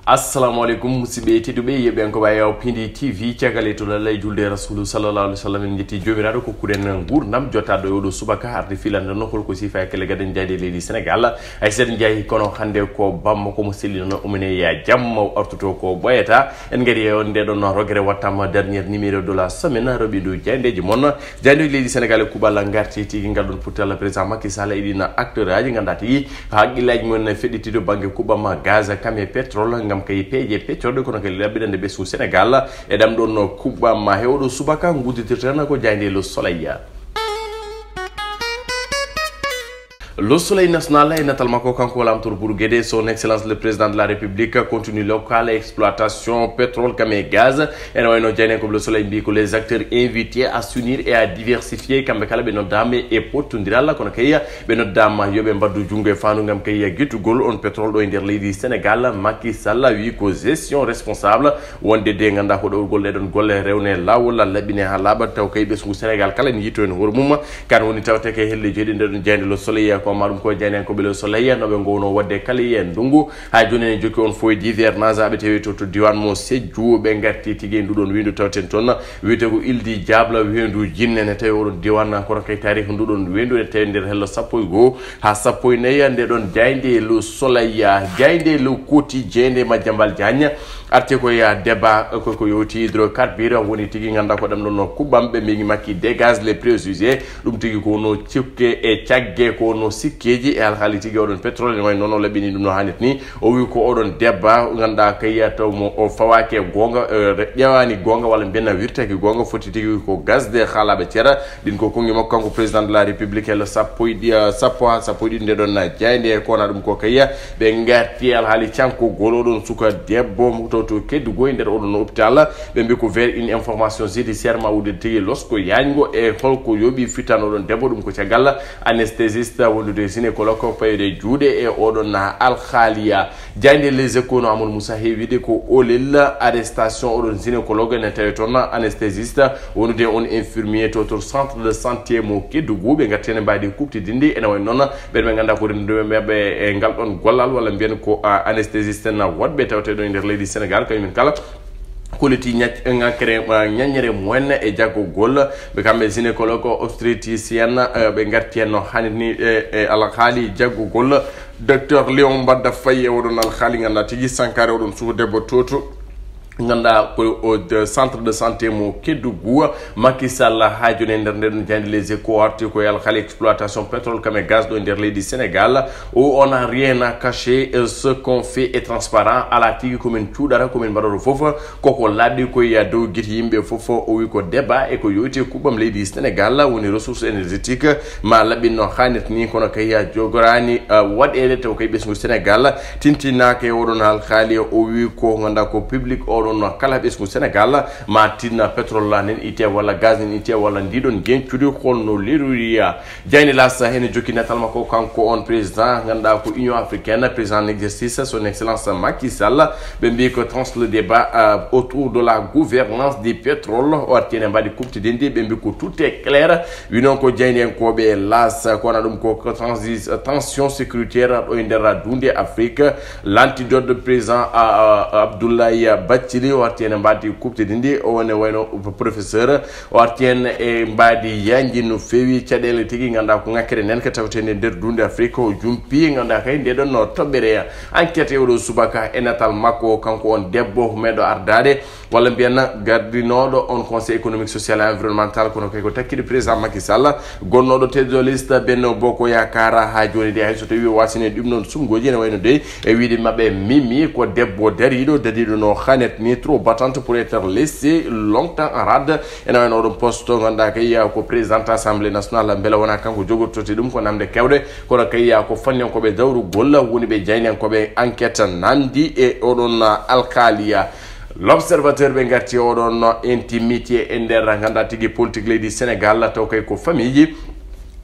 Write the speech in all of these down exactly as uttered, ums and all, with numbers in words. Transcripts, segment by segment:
Assalamu aleykum, musidɓe tedduɓe, yeɓɓe en ko ɓaye o Pindi T V. Caggal e to lallay julde e Rasulu sallallahu alaihi wasallam, en jetti Joomiraaɗo ko kuren nguurndam. Jottaɗo e oɗo subaka arde filande no holko sifa e kele gaden jayde leydi Sénégal. Ay sen jayi kono hannde ko bammo ko mo selli noon umine ya jam o artuto ko ɓoyata. En ngari e on nde ɗon rogere wattama dernier numéro de la semaine, roɓi ndu jayndeji mon. Jayde leydi Sénégal e kuɓal ngarti tigi ngal ɗon pour tala président Macky Sall e ɗin acteur aji ngannda tigi haqqillaji mum ne feɗɗiti to bannge kuɓɓam gaz kam e pétrole ngam kay peeje peccorde kono kadi laɓɓinande ɓesngu Sénégal. E ɗam ɗon kuɓɓam hewɗo subaka ngudditirten ko jayde Le Soleil. Le Soleil national e natal makko kanko lamtoor Bourguédé, son excellence le président de la République continue local exploitation pétrole kam e gaz. Ene wayno jayne ko Le Soleil mbi ko les acteurs invités à s'unir et à diversifier, kamɓe kala ɓe noddama e pottondiral kono kay ɓe noddama yoɓe mbaddu junngo e fandu ngam kay gittugol on pétrole ɗo e nder leydi Sénégal. Macky Sall wi ko gestion responsable wonde de ngannda ko ɗowgol ɗe ɗon golle rewne lawol laɓɓine ha laaɓa taw kay ɓesngu Sénégal kala ne yitto en hoore mum. Kan woni tawte kay helle jeeɗi nde ɗon jayde Le Soleil ko ma ɗum ko jayne ko ɓe Le Soleil no ɓe gowno wadde kala e ndungu. Ha joni en jokki on fof e divers nasaɓe tawi to to diwan mo Sédhiou ɓe garti tigi e nduɗon windu tawten toon wiyete ko Île du Diable, weendu jinne ne tawi oɗon diwan kono kay taarih nduɗon weendu ne tawi nder hello sappo e goo ha sappo e nayi nde ɗon jayde Le Soleil. Jayde Le Quotidien nde Madiambal Diagne arti ko ya débat ko ko yowti hydrocarbure woni tigi ngannda ko ɗam ɗon no kuɓɓam ɓe mbi Macky dégage les préjugés. Ɗum tigi ko no cikke e cagge ko no sikkeji e alhaali tigi oɗon pétrole ne way noon o laɓɓini ɗum no hannit ni. O wi ko oɗon debba ngannda kay taw mo o fawaki e goonga, eh, ƴewani goonga walla mbiyen wirtaki goonga foti tigi ko gasde haalaɓe ceera. Ɗin ko kongi makko kanko président de la république hela sappo e ɗi, eh, sappo ha sappo e ɗiɗi nde ɗon na jayde e kona ɗum ko kay ɓe garti e alhaali cankogol oɗon suka debbo to to keddugo e nder oɗon hôpital. Ɓe mbi ko vers une information judiciaire ma wude tigi losko yañgo e holko yooɓi fitan oɗon debbo ɗum ko caggal anesthésiste wondude gynécologue payde juuɗe e oɗon alhaaliya. Jayde Les Échos no Amadou Moussa heewide ko olel arrestation oɗon gynécologue ne tawi toon anesthésiste wondude on infirmier to to centre de santé mo Kédougou. Ɓe garti ene mbaadi kuɓtidinde ene wayi noon ɓen ɓe ngannda ko rennduɓe maɓɓe e ngal ɗon gollal walla mbiyen ko, ah, anesthésiste na woɗɓe tawte ɗo e nder leydi Sénégal kañumen kala koliti ñac-, ŋakkere, ah, ñañere mumen e jaggogol ɓe kamɓe gynécologue obstétricienne, eh, ɓe garti hen no hannit ni e, e alhaali jaggogol docteur Léon Mbadda Faye e oɗon alhaali ngannda tigi sankare oɗon suka debbo toto ngannda ko o de- centre de santé mo Kédougou. Macky Sall ha joni e nder nde ɗon jayde Les Échos arti ko e alhaali exploitation pétrole kam e gaz ɗo e nder leydi Sénégal. O on a rien à cacher, euh, ce qu'on fait est transparent. Ala tigi komin cuuɗata komin mbaɗata fof koko laaɓi koye dow gite yimɓe fof. O wi ko débat e ko yowti kuɓɓam leydi Sénégal woni ressource énergétique ma laɓɓin no hannit ni kono kay ya jogorani, uh, waɗede taw kay ɓesngu Sénégal tintinaka e oɗon alhaali. O wi ko ngannda ko public oɗon kala ɓesngu Sénégal ma tinna pétrole la nen itte walla gaz nen itte walla ndiɗon gencude holno leruriya. Jayni Las hene jokki natal makko kanko on président ngannda ko Union africaine président en exercice son excellence Macky Sall. Ɓe mbi ko tranche le débat, euh, autour de la gouvernance du pétrole o arti ene mbaɗi kuɓtidinde ɓe mbi ko tout est clair. Wi noon ko jayniyankoɓe Las kona ɗum ko transi- tension sécuritaire ɗo e nder dunde Afrique. L'antidote de président, euh, Abdoulaye Bathily o arti ene mbaɗi kuɓtidinde o ne wayno professeur o arti hen e mbaadi yanji no feewi caɗeele tigi ngannda ko ŋakkere nen ka tawtende nder dunde Afrique o jumpi ngannda kay nde ɗon no toɓɓere enquête e oɗo subaka e natal makko kanko on debbo meɗo ardade walla mbiyen gardinoɗo on conseil économique social et environnemental kono kay ko takkiɗo président Macky Sall gonnoɗo tête de liste Benno Bokk Yaakaar ha joni de hay so tawi o wasine ɗum noon sumgoji ene wayno de e wiide maɓɓe mimi ko debbo dariɗo dadiɗo no hanet ni trop battante pour être laissé longtemps en rade. Ene wayno oɗon poste to ganduɗa kay ko président assemblée nationale beele wona kanko jogortoti ɗum ko namde kewɗe kono kay ko fanniyankoɓe dawrugol woni ɓe jayniyankoɓe enquête nandi e oɗon alkaliya. L'observateur ɓe garti oɗon intimité e nder ganduɗa tigi politique leydi Sénégal taw kay ko famille ji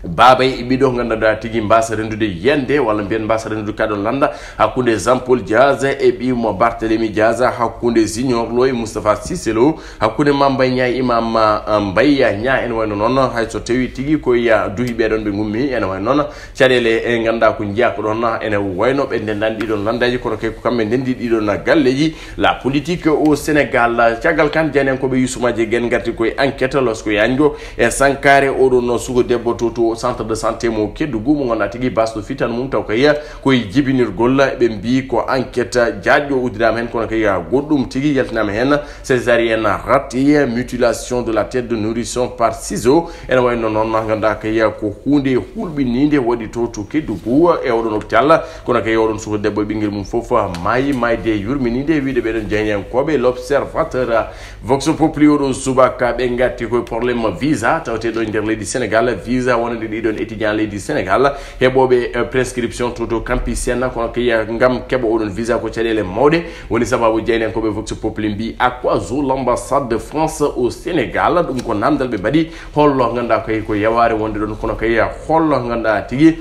Baabay e ɓiɗo nganndanɗaa tigi mbaasa renndude yiyannde, walla mbiyen mbaasa renndude kaɗon lannda hakkunde Jean Paul Diaz e ɓiy mo Barthélémy Diaz, hakkunde Junior Lo e Moustapha Cissé Lo, hakkunde Mame Mbaye Niang e Imam, ah, Mbaye Niang. Ene wayno noon, hay so tawii tigi ko ya duhi ɓeɗon ɓe ngummi, ene wayno noon caɗeele e nganndaa ko njiyaa ko ɗoon, ene wayno ɓe ndenndani ɗiɗon lanndaaji, kono kay ko kamɓe ndenndi ɗiɗon galleeji. La politique au Sénégal. Caggal kan, jeynankooɓe Youssouma Dieng en ngarti koye enquête losko yanjo e sankaare oɗon suko debbo to, to centre de santé mo Kédougou, mo ngannduɗaa tigi basɗo fitan mum taw kay koye jibinirgol. Ɓe mbii ko enquête jaajɗo uddiraama heen, kono kay goɗɗum tigi yaltinaama heen, césarienne ratée, mutilation de la tête de nourrisson par ciseau. Ene wayno noon, ngannduɗaa kay ko huunde hulɓiniinde waɗi to, to Kédougou e oɗon hôpital. Kono kay oɗon suka debbo e ɓinngel mum fof maayi, maayde yurminiinde, wiide ɓeɗon jeynankooɓe. L'Observateur, Vox Populi, oɗo subaka ɓe ngatti koye problème visa tawte ɗo e nder leydi Sénégal. Visa wonande ɗiɗon étudiant leydi Sénégal heɓooɓe, eh, prescription to, to campus Senna, kono kay ngam keɓa oɗon visa ko caɗeele mawɗe. Woni sababu jeynankooɓe Vox Populi mbii, à quoi joue l'ambassade de France au Sénégal? Ɗum ko namdal ɓe mbaɗi. Holno ngannduɗaa kay ko yawaare wonde ɗon, kono kay holno ngannduɗaa tigi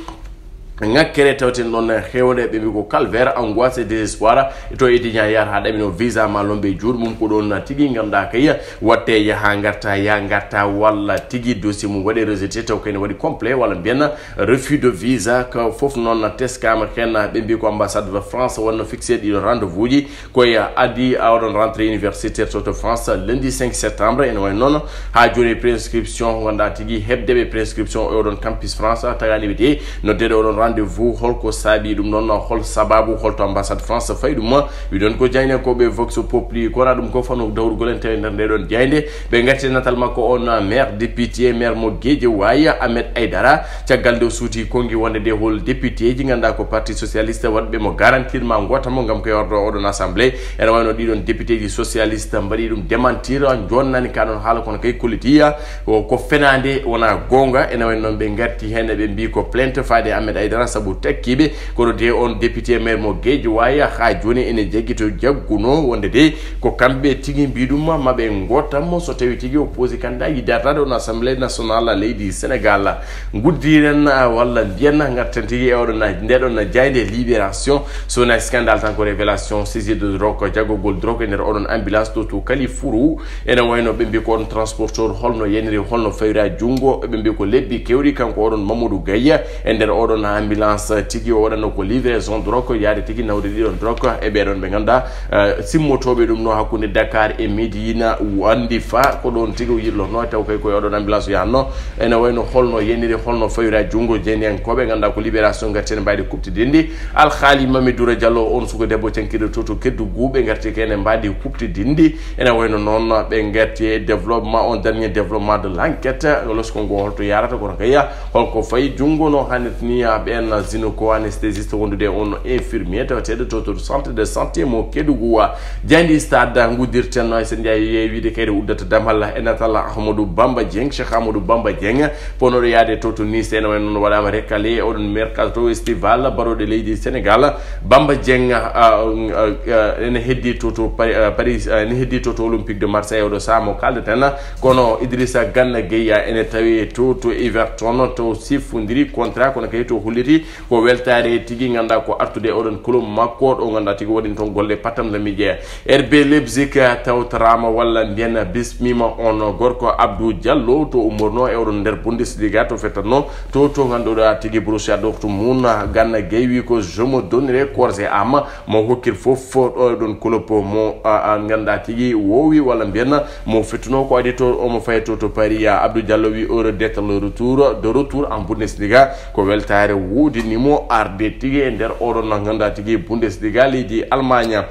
ŋakkere tawten ɗon heewde, ɓe mbii ko calvaire, angoisse et désespoir. To étudiant yahata haa ɗamino visa ma lombe e juuɗe mum, ko ɗoon tigi ngannduɗaa kay watte yaha ngarta, yaha ngarta, walla tigi dossier mum waɗe rejeté, taw kay ne waɗi complet, walla mbiyen refus de visa. Ko fof noon teskaama heen, ɓe mbii ko ambassade de France wonno fixé ɗiɗo rendez-vous ji. Koye adii oɗon rentrée universitaire to, to France, lundi cinq septembre. Ene wayi noon, haa jooni prescription, ngannduɗaa tigi heɓde ɓe prescription e oɗon campus France, tagaani ɓe de noddeede oɗon rendez-vous. Holko saabii ɗum noon? Hol sababu? Holto ambassade France fayi ɗum? Wiɗon ko jeynankooɓe Vox Populi, kono ɗum ko fano dawrugol en tawi nder nde ɗon jeynde. Ɓe ngatti natal makko on, maire député, maire mo Guédiawaye, Ahmed Aïdara. Caggal nde o suuti konngi wonde de hol député ji ngannduɗaa ko parti socialiste waɗɓe mo garantir ma ngoota mo ngam ko yawrdo oɗon assemblée. Ene wayno ɗiɗon député ji socialiste mbaɗi ɗum démentir, jonnani ka ɗon haala, kono kay kolliti ko, ko fenaande, wona goonga. Ene wayno noon ɓe ngatti heen, ɓe mbii ko plainte faade Ahmed Aïdara sabu takkiiɓe. Kono de on député maire mo Guédiawaye haa jooni ene jaggi to jagguno wonde de ko kamɓe tigi mbii ɗum ma ɓe ngoota mo so tawi tigi o poosi candidat yi dartaade on assemblée nationale leydi Sénégal. Nguddiren, ah, walla mbiyen ngarten tigi e oɗon na-, nde ɗon na jaaynde Libération. So wona scandale tan ko révélation, saisie de drogue, jaggogol drogue e nder oɗon ambulance to, to Kalifuru. Ene wayno ɓe mbii ko on transporteur holno yaniri, holno fawira junngo, ɓe mbii ko lebbi kewɗi kanko oɗon Mamadou Gaye e nder oɗon ambulance tigi o waɗano ko livraison drogue, yaade tigi nawde ɗiɗon drogue e ɓeɗon ɓe ngannduɗaa, eh, simmotooɓe ɗum no hakkunde Dakar e Médina Wandifa. Ko ɗon tigi o yirlotno taw kay koye oɗon ambulance yahanno. Ene wayno holno yaniri, holno fawira junngo jeyniyankooɓe ngannduɗaa ko Libération ngarti ene mbaadi kuɓtidinndi. Alhaali Mami Doura Diallo, on suka debbo cankiɗo to, to Kédougou, ɓe ngarti ko ene mbaadi kuɓtidinndi. Ene wayno noon ɓe ngarti e développement, on dernier développement de l'enquête, losko ngo holto yarata, kono kay holko fayi junngo no hannirta ni, ah, ɓeen gynéco anesthésiste wondude on infirmier taweteeɗo to, to centre de santé mo Kédougou. Jaaynde Stade nguddirten no, so njahi yeewiide kayre uddata damal e natal Ahmadou Bamba Dieng, Cheikh Ahmadou Bamba Dieng, ponoɗo yaade to, to Nice. Ene wayno noon waɗaama recalé e oɗon mercato estival barooɗe leydi Sénégal. Bamba Dieng, ah, ah, ah, ene heddi to, to Pari-, ah, Paris, ah, ene heddi to, to Olympique de Marseille oɗo sahaa mo kaldeten. Kono Idrissa Gana Gueye ene tawi to, to Everton, to siffondiri contrat, kono kadi to holliti ko weltaare tigi ngannduɗaa ko artude e oɗon club makko ɗo ngannduɗaa tigi waɗi toon golle pattam lamiije. R B Leipzig tawtoraama walla mbiyen bismiima on gorko Abdou Diallo to ummorno e oɗon nder Bundesliga to fettatno to, to ngannduɗaa tigi Borussia Dortmund. Gana Gueye wi ko je me donnerai corps et âme, mo hokkir fof ɗo e ɗon club mo, a, a, ngannduɗaa tigi woowi walla mbiyen mo fettuno ko adi to, omo fayi to, to Paris. Ya Abdou Diallo wi heureux d'être le retour, de retour en Bundesliga. Ko weltaare wudini mo arde tigi e nder oɗon no ngannduɗaa tigi Bundesliga leydi Allemagne.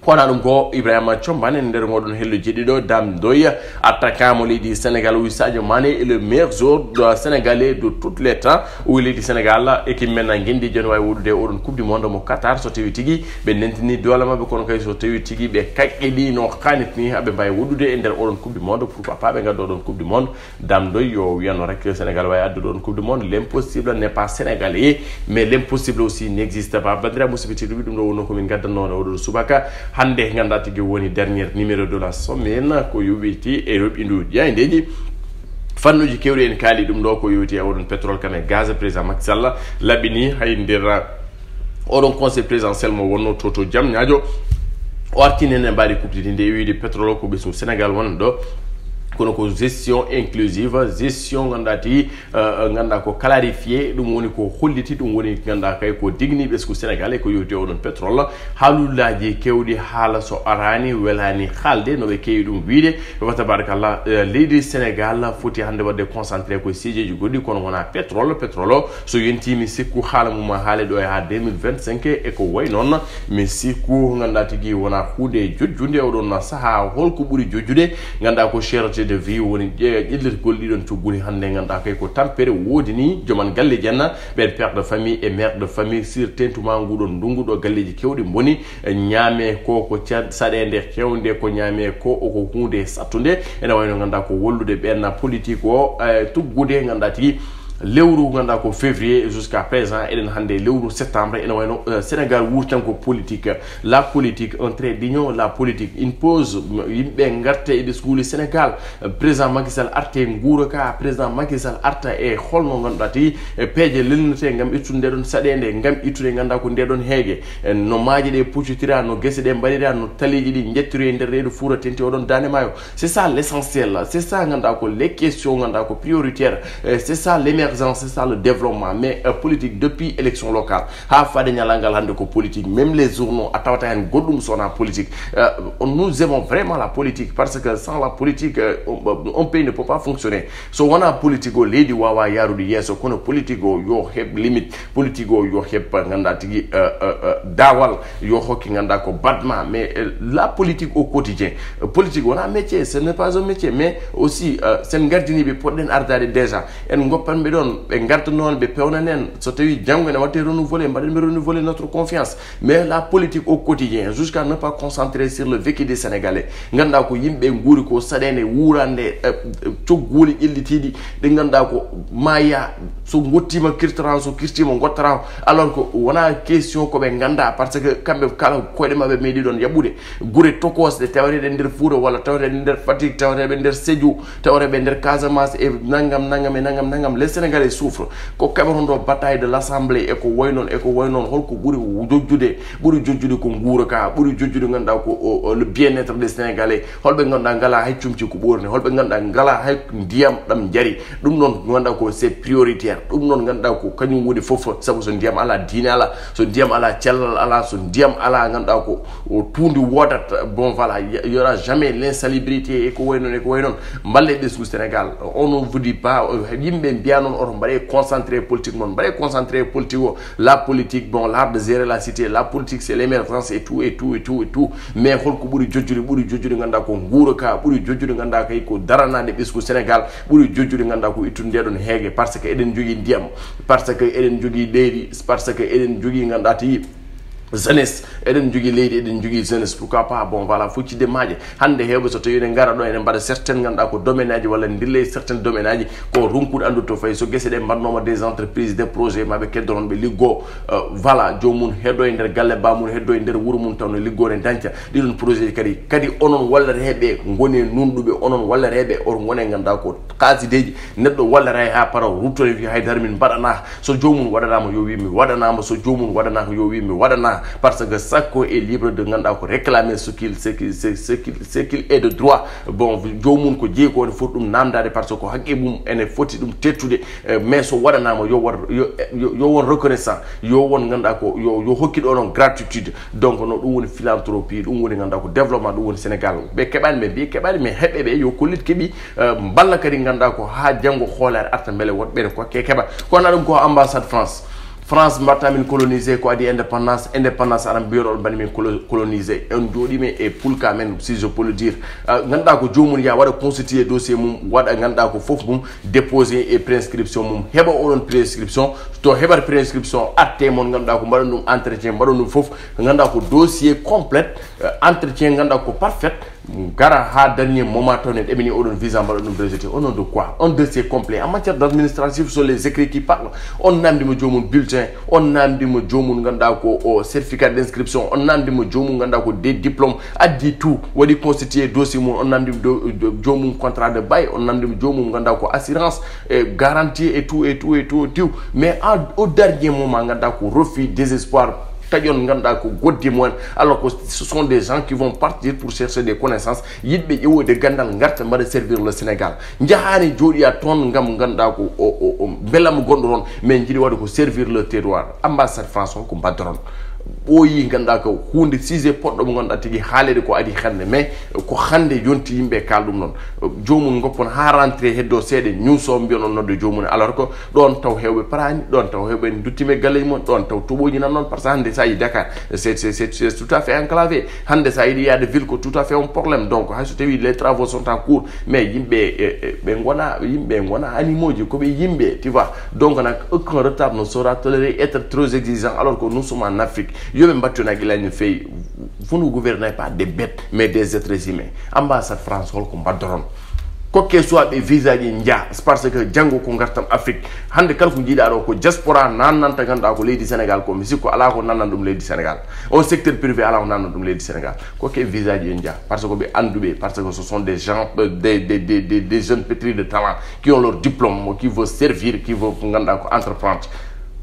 Ko wona ɗum ko Ibrahima Thiombane e nder ngoɗon hello jeɗɗiɗo Dame Ndoye, attaquant mo leydi Sénégal, wi Sadio Mané est le meilleur joueur de Sénégalais de tous les temps. O wi leydi Sénégal, équipe men na ngendi joni wawi woɗɗude e oɗon Coupe du Monde mo Qatar so tawi tigi ɓe nentini doole maɓɓe, kono kay so tawi tigi ɓe kaqqidi no hannirta ni, aɓe mbawi woɗɗude e nder oɗon Coupe du Monde. Pourquoi pas ɓe ngadda oɗon Coupe du Monde? Dame Ndoye yo wiyano rek Sénégal wawi addude on Coupe du Monde. L'impossible n'est pas sénégalais, mais l'impossible aussi n'existe pas. Bandiraɓe musidɓe tedduɓe, ɗum ɗo wonno komin gaddannoɗo oɗo subaka. Hannde ngannduɗaa tigi woni dernier numéro de la semaine, ko yoɓiti e yoɓindu jaayndeeji. Fannuuji keewɗi en kaali ɗum ɗo ko yowiti e oɗon pétrole kam e gaz. Président Macky Sall laɓɓini hay nder oɗon conseil présidentiel mo wonno to to Diamniadio. O artini heen e mbaadi kuɓtidi nde wiide pétrole o ko ɓesngu Sénégal wonande ɗo, kono ko gestion inclusive, gestion ngannduɗaa tigi, eh, ngannduɗaa ko clarifié, ɗum woni ko holliti, ɗum woni ngannduɗaa kay ko digni ɓesngu Sénégal e ko yowiti oɗon pétrole. Haalullaaji keewɗi haala so araani welaani haalde no ɓe keewi ɗum wiide. Wa tabarakallah, eh, leydi Sénégal foti hannde waɗde concentré ko e sujet ji goɗɗi, kono wonaa pétrole. Pétrole o, so yontii, mi sikku haala mum maa haale ɗo e haa deux mille vingt-cinq e ko wayi noon. Mi sikku ngannduɗaa tigi wonaa huunde jojjunde oɗon sahaa. Holko ɓuri jojjude? Ngannduɗaa ko cherté de vie woni ƴe-, ƴellirgol ɗiɗon cogguuli hannde, ngannduɗaa kay ko tampere woodi ni, joman galleeji en, ɓen père de famille et mère de famille, sur teeŋtu maa nguɗon ndunngu ɗo galleeji keewɗi mboni. Ñaame ko, ko ca-, saɗeende heewnde, ko ñaame ko, o ko huunde sattunde. Ene wayno ngannduɗaa ko wallude ɓeen politique o, eh, tuggude ngannduɗaa tigi lewru ngannduɗaa ko février jusqu'à présent, eɗen hannde e lewru septembre. Ene wayno, eh, Sénégal wuurtan ko politique. La politique, un trait d'union, la politique, une pause, yimɓe ngarta e ɓesnguuli Sénégal. Président Macky Sall arta e nguura ka, président Macky Sall arta e holno ngannduɗaa tigi, e peeje lelnetee ngam ittude nde ɗon saɗeende, ngam ittude ngannduɗaa ko nde ɗon heege, e no maaje ɗe puccitira, no gese ɗe mbaɗira, no taliiji ɗi njettori e nder reedu Fuuta tenti oɗon Daande Maayo. C'est ça l'essentiel, c'est ça ngannduɗaa ko les questions ngannduɗaa ko prioritaire, e c'est ça l'émergence, c'est ça le développement. Mais, euh, politique depuis élection locale haa faade ñalawma hannde ko politique. Même les journaux a tawata heen goɗɗum so wonaa politique. Euh, nous aimons vraiment la politique parce que sans la politique, euh, un, un pays ne peut pas fonctionner. So wonaa politique o, leydi waawaa yaarude yeeso, kono politique o yo heɓ limite, politique o yo heɓ ngannduɗaa tigi, euh, euh, euh, daawal, yo hokke ngannduɗaa ko batma. Mais, euh, la politique au quotidien, euh, politique wonaa métier, ce n'est pas un métier, mais aussi, euh, sen ngardini ɓe poɗɗen ardaade déjà, en ngoppan ɓe ɗon, ɓe ngarta noon, ɓe pewnan en. So tawii janngo ene waɗte renouvelé, mbaɗen ɓe renouvelé notre confiance. Mais la politique au quotidien, jusqu'à ne pas concentrer sur le vécu des Sénégalais. Ngannduɗaa ko yimɓe nguuri ko saɗeende wuurande, eh, cogguuli ƴellitiiɗi, ɗi ngannduɗaa ko maaya, so ngottiima kirtoran, so kirtiima ngottoran. Alors que wonaa question ko ɓe nganndaa, parce que kamɓe kala koyɗe maɓɓe meeɗi ɗon yaɓɓude. Gure tokosɗe taweteeɗe nder Fuuta walla taweteeɗe nder Fatick, taweteeɓe nder Sédhiou, taweteeɓe nder Casamance e nangam, nangam e nangam, nangam. Les Sénégalais souffrent. Ko keɓoton ɗo bataille de l'Assemblée e ko wayi noon, e ko wayi noon, holko ɓuri jojjude? Ɓuri jojjude ko nguura ka, ɓuri jojjude ngannduɗaa ko o, o, le bien-être des Sénégalais. Holɓe ngannduɗaa ngalaa hay comci ko ɓoorni, holɓe ngannduɗaa ngalaa hay ndiyam ɗam njari. Ɗum noon ngannduɗaa ko c'est prioritaire. Ɗum noon ngannduɗaa ko kañum woni fof, sabu so ndiyam alaa, diine alaa, so ndiyam alaa, cellal alaa, so ndiyam alaa, ngannduɗaa ko o tuundi woodat. Bon, voilà, il y aura jamais l'insalubrité e ko wayi noon, e ko wayi noon. Mballe ɓesngu Sénégal. On ne vous dit pas, euh, yimɓe mbiya noon oto mbaɗe concentré politique mon, mbaɗe concentré politique o. La politique, bon, l'art de gérer la cité, la politique c'est l'émergence et tout, et tout, et tout, et tout. Mais holko ɓuri jojjude? Ɓuri jojjude ngannduɗaa ko nguura ka, ɓuri jojjude ngannduɗaa kay ko daranaade ɓesngu Sénégal, ɓuri jojjude ngannduɗaa ko ittude nde ɗon heege, parce que eɗen njogii ndiyam, parce que eɗen njogii leydi, parce que eɗen njogii ngannduɗaa tigi jeunesse, eɗen njogii leydi, eɗen njogii jeunesse, pourquoi pas? Bon, voilà, fuccidde maaje. Hannde heewɓe so tawii ene ngara ɗo, ene mbaɗa certaines ngannduɗaa ko domaine aji walla ndille certaines domaine aji, ko ronkude anndude to fayi. So gese ɗe mbaɗnooma des entreprises, des projets, ma ɓe keddoron ɓe liggoo. Euh, voilà, joomum heddo e nder galle baamum, heddo e nder wuro mum, taw no liggoo ne dañca. Ɗiɗon projet ji kadi, kadi onon wallareeɓe ngone nunɗuɓe, onon wallareeɓe, on ngone ngannduɗaa ko kaasideeji. Neɗɗo wallata hay haa para, rutto e wiya haydara min mbaɗanaa. So joomum waɗanaama yo wi mi waɗanaama, so joomum waɗanaaka yo wi mi waɗanaa. Parce que chacun est libre de ngannduɗaa ko réclamer ce qu'il, ce qu'il, ce, ce qu'il, ce qu'il est de droit. Bon, joomum ko jeyi ko, ne foti ɗum namdaade, parce que ko haqqe mum, ene foti ɗum teettude. Eh, mais so waɗanaama yo war, yo, yo, yo won reconnaissant, yo won ngannduɗaa ko yo, yo hokkiɗo onon gratitude. Donc no ɗum woni philanthropie, ɗum woni ngannduɗaa ko développement, ɗum woni Sénégal. Ɓe keɓaani, ɓe mbi keɓaani, mais heɓɓe ɓe yo kollit keɓi, eh, mballa kadi ngannduɗaa ko haa janngo hoolaare arta mbele woɗɓe ene kokke keɓa. Ko wonaa ɗum ko ambassade France. France mbaɗta min colonisé, ko adii indépendance, indépendance aɗa mbiyoɗo on mbaɗi min colo-, colonisé. On jooɗiima e pulka men, si je peux le dire. Eh, ngannduɗaa ko joomum yaa waɗa constitué dossier mum, waɗa ngannduɗaa ko fof mum, déposé e prescription mum, heɓa oɗon prescription. To heɓat prescription, atte mon ngannduɗaa ko mbaɗon ɗum entretien, mbaɗon ɗum fof, ngannduɗaa ko dossier complet, eh, entretien ngannduɗaa ko parfait. Gara ha dernier moment, taw ne ɗeɓini oɗon visa, mbaɗa ɗum rejeté. Au nom de quoi? Un dossier complet en matière d'administratif, ce sont les écrits qui parlent. On namdima joomum bulletin, on namdima joomum ganduɗa ko o certificat d'inscription, on namdima joomum ganduɗa ko des diplômes, addi tout, waɗi constitué dossier mum. On namdima do- do- joomum contrat de bail, on namdima joomum ganduɗa ko assurance, e garantie et tout et tout et tout et tout. Mais en- au dernier moment, ganduɗa ko refus, désespoir, taƴon ganduɗa ko goddi mumen, alors que ce sont des gens qui vont partir pour chercher des connaissances, yiɗɓe ƴewoyde gandal, garta mbaɗa servir le Sénégal. Jahani jooɗiya toon ngam ganduɗa ko o- o- o- belam gonɗo toon, mais jiiɗi waɗa ko servir le terroir. Ambassade France holko mbaddoron? Ɓooyi ganduɗa ko hunde sujet poɗɗo mo ganduɗa tigi haalede ko adi hande, mais ko hande yonti yimɓe kal ɗum noon. Joomum goppon ha rentré heddo seeɗa, ñuuso mbiyon on nodde joomum, alors que ɗon taw hewɓe parani, ɗon taw hewɓe duttime galleji mon, ɗon taw toɓoji nan noon, par ce que hande sa yi Dakar, c'est c'est- c'est- c'est tout à fait enclavé. Hande sa yiɗi yaade ville ko tout à fait un problème. Donc hay so tawi les travaux sont en cours, mais yimɓe e- e- ɓe gona yimɓe, gona animaux ji, ko ɓe yimɓe, tu vois. Donc nak aucun retard ne sera toléré, être trop exigeant, alors que nous sommes en Afrique. Yoɓe mbattu nak ilani no fewi. Vous ne gouvernez pas des bêtes, mais des êtres humains. Ambassade France holko mbaddoron? Kokke soit ɓe visa ji nja, parce que janngo ko gartam Afrique. Hande kala ko jiiɗa ɗo ko diaspora nannanta, ganduɗa ko leydi Sénégal ko, mi sikko ala ko nannan ɗum leydi Sénégal. O secteur privé ala ko nannan ɗum leydi Sénégal. Kokke visa ji en nja, parce que ɓe anduɓe, parce que ce sont des gens, euh, des, des, des, des, des jeunes pétris de talent, qui ont leur diplôme, qui veut servir, qui veut ko ganduɗa ko entreprendre.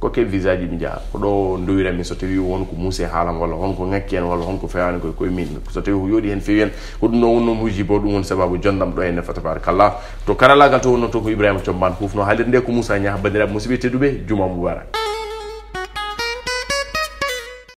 Kokke visa ji ɓe nja, ko ɗo ndowiranmi, so tawi won ko muuse haalam walla won ko ŋakki en walla won ko fewani koye koye min, so tawi ko yooɗi hen fewi hen, ko ɗum ɗo wonno muuji bo, ɗum woni sababu jondam ɗo henne fa tabarakallah. To karallagal to wonno to ko Ibrahima Combaan, hufno haalirde nde ko Moussa Niang. Bandiraɓe musidɓe tedduɓe, juma mubarak.